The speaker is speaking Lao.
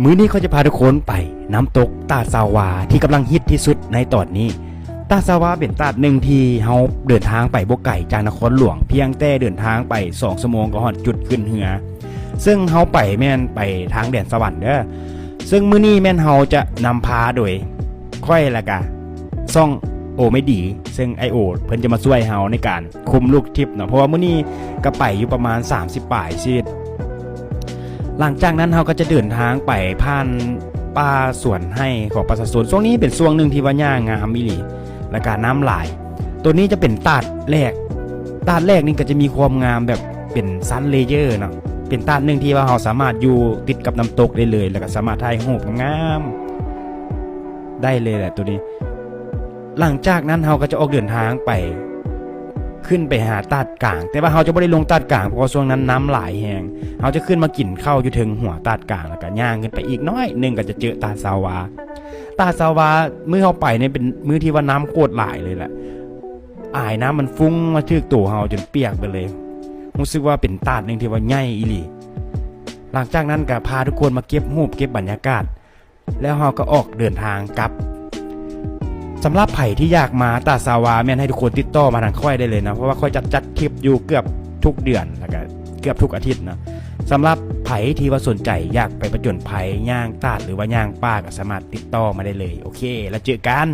ມື້ນີ້ຂ້ອຍຈະພາທຸກຄົນໄປນ້ຳຕົກຕາດຊາວາ ທີ່ກຳລັງຮິດທີ່ສຸດໃນຕອນນີ້. ຕາດຊາວາເປັນຕາດໜຶ່ງທີ່ເຮົາເດີນທາງໄປບໍ່ໄກຈາກນະຄອນຫຼວງ, ພຽງແຕ່ເດີນທາງໄປສອງຊົ່ວໂມງກໍຮອດຈຸດຂຶ້ນເຮືອ, ເຊິ່ງເຮົາໄປແມ່ນໄປທາງແດນສະຫວັນເດີ. ເຊິ່ງມື້ນີ້ແມ່ນເຮົາຈະນຳພາໂດຍຂ້ອຍ ແລ້ວກະຊ່ອງໂອໄມດີ, ເຊິ່ງອ້າຍໂອເພິ່ນຈະມາຊ່ວຍເຮົາໃນການຄຸມລູກທຣິບເນາະ, ເພາະວ່າມື້ນີ້ກໍໄປຢູ່ປະມານສາມສິບປາຍຊີວິດ. ຫຼັງຈາກນັ້ນເຮົາກໍຈະເດີນທາງໄປຜ່ານປ່າສວນໄຮ່ຂອງປະຊາຊົນ. ຊ່ວງນີ້ເປັນຊ່ວງໜຶ່ງທີ່ວ່າຫຍ້າງາມອີ່ຫຼີ ແລ້ວກະນ້ຳຫຼາຍ. ໂຕນີ້ຈະເປັນຕາດແລກ. ຕາດແລກນີ້ກໍຈະມີຄວາມງາມແບບເປັນຊັ້ນເລເຢີເນາະ, ເປັນຕາດໜຶ່ງທີ່ວ່າເຮົາສາມາດຢູ່ຕິດກັບນ້ຳຕົກໄດ້ເລີຍ ແລ້ວກໍສາມາດຖ່າຍຮູບງາມໆໄດ້ເລີຍແຫຼະໂຕນີ້. ຫຼັງຈາກນັ້ນເຮົາກໍຈະອອກເດີນທາງໄປ ຂຶ້ນໄປຫາຕາດກາງ, ແຕ່ວ່າເຮົາຈະບໍ່ໄດ້ລົງຕາດກາງ ເພາະວ່າຊ່ວງນັ້ນນ້ຳຫຼາຍແຮງ. ເຮົາຈະຂຶ້ນມາກິນເຂົ້າຢູ່ເທິງຫົວຕາດກາງ ແລ້ວກໍຍ່າງຂຶ້ນໄປອີກໜ້ອຍໜຶ່ງກໍຈະເຈີຕາດຊາວາ. ຕາດຊາວາມື້ເຮົາໄປນີ້ເປັນມື້ທີ່ວ່ານ້ຳໂຄດຫຼາຍເລີຍແຫຼະ, ອາຍນ້ຳມັນຟຸ້ງມາຖືກໂຕເຮົາຈົນປຽກເບິດເລີຍ. ຮູ້ສຶກວ່າເປັນຕາດໜຶ່ງທີ່ວ່າໃຫຍ່ອີ່ຫຼີ. ຫຼັງຈາກນັ້ນກໍພາທຸກຄົນມາເກັບຮູບເກັບບັນຍາກາດ ແລ້ວເຮົາກໍອອກເດີນທາງກັບ. ສຳລັບໃຜທີ່ຢາກມາຕາດຊາວາ ແມ່ນໃຫ້ທຸກຄົນຕິດຕໍ່ມາທາງຂ້ອຍໄດ້ເລີຍນະ, ເພາະວ່າຂ້ອຍຈະຈັດທຣິບຢູ່ເກືອບທຸກເດືອນ ແລ້ວກໍເກືອບທຸກອາທິດນະ. ສຳລັບໃຜທີ່ວ່າສົນໃຈຢາກໄປປະຈົນໄພຍ່າງຕາດ ຫຼືວ່າຍ່າງປ່າ ກໍສາມາດຕິດຕໍ່ມາໄດ້ເລີຍ. ໂອເຄ ແລ້ວເຈີກັນ.